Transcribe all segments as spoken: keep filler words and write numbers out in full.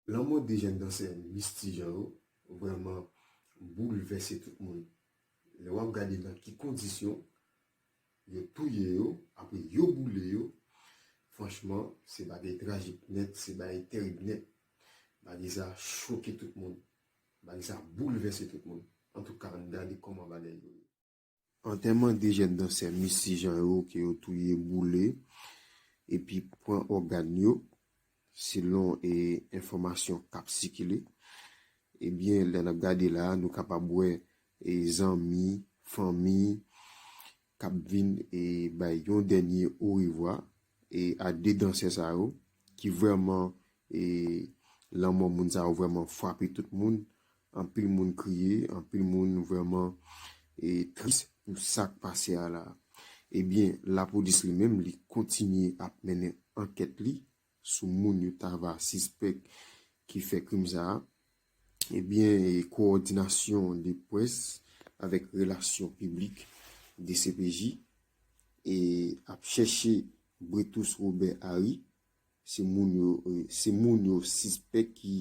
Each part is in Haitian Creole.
Lanmò de jèn dansè Misty Jean yo vrèman boulvèse tout moun. Lè w ap gade nan ki kondisyon yo touye yo, apre yo boule yo, franchman, se bagay trajik nèt, se bagay terib nèt. Bagay sa choke tout moun. Bagay sa boulvèse tout moun. Antouka, ann gade kòman bagay yo ye. Antèman de jèn dansè Misty Jean yo ke yo touye, boule, epi pran ògàn yo, selon e enfòmasyon k ap sikile. Ebyen, lè n ap gade la, nou kapab wè e zanmi, fanmi k ap vin e bay yon dènye orevwa e a de dansè sa yo ki vrèman e lanmò moun sa yo vrèman frape tout moun. Anpil moun kriye, anpil moun vrèman e tris pou sa k pase a la. Ebyen, lapolis li menm, li kontinye ap mennen ankèt li sou moun yo ta va sispèk ki fè krim sa a. Ebyen, e kowòdinasyon de près avèk relasyon piblik, D C P J, e ap chèche Bretous Robert Harry, se moun yo, e, se moun yo sispèk ki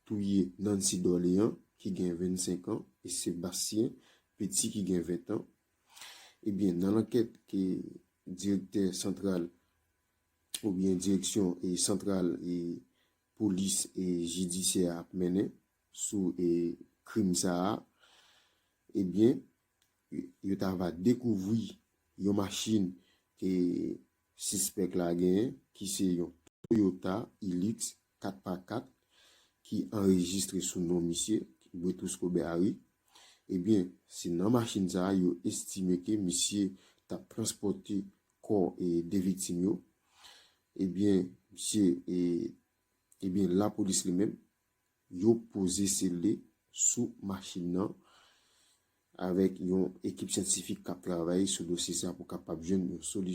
touye Nancy Dorléan, ki gen vennsenk an, e Sébastien Petit, ki gen ven an. Ebyen, nan lankèt ke direktè santral oubyen direksyon e santral e polis e jidisyè ap mennen sou e krim sa a, ebyen, yo ta va dekouvri yon machin ke sispèk la genyen, ki se yon Toyota Hilux kat pa kat, ki anrejistre sou non misye, Bretous Robert Harry. Ebyen, se nan machin sa a yo estime ke misye t ap transpòte kò e de viktim yo. Ebyen, misye, e, ebyen, lapolis li menm, yo poze sele sou machin nan avèk yon ekip syantifik k ap travay sou dosye sa pou kapab jwenn yon solisyon.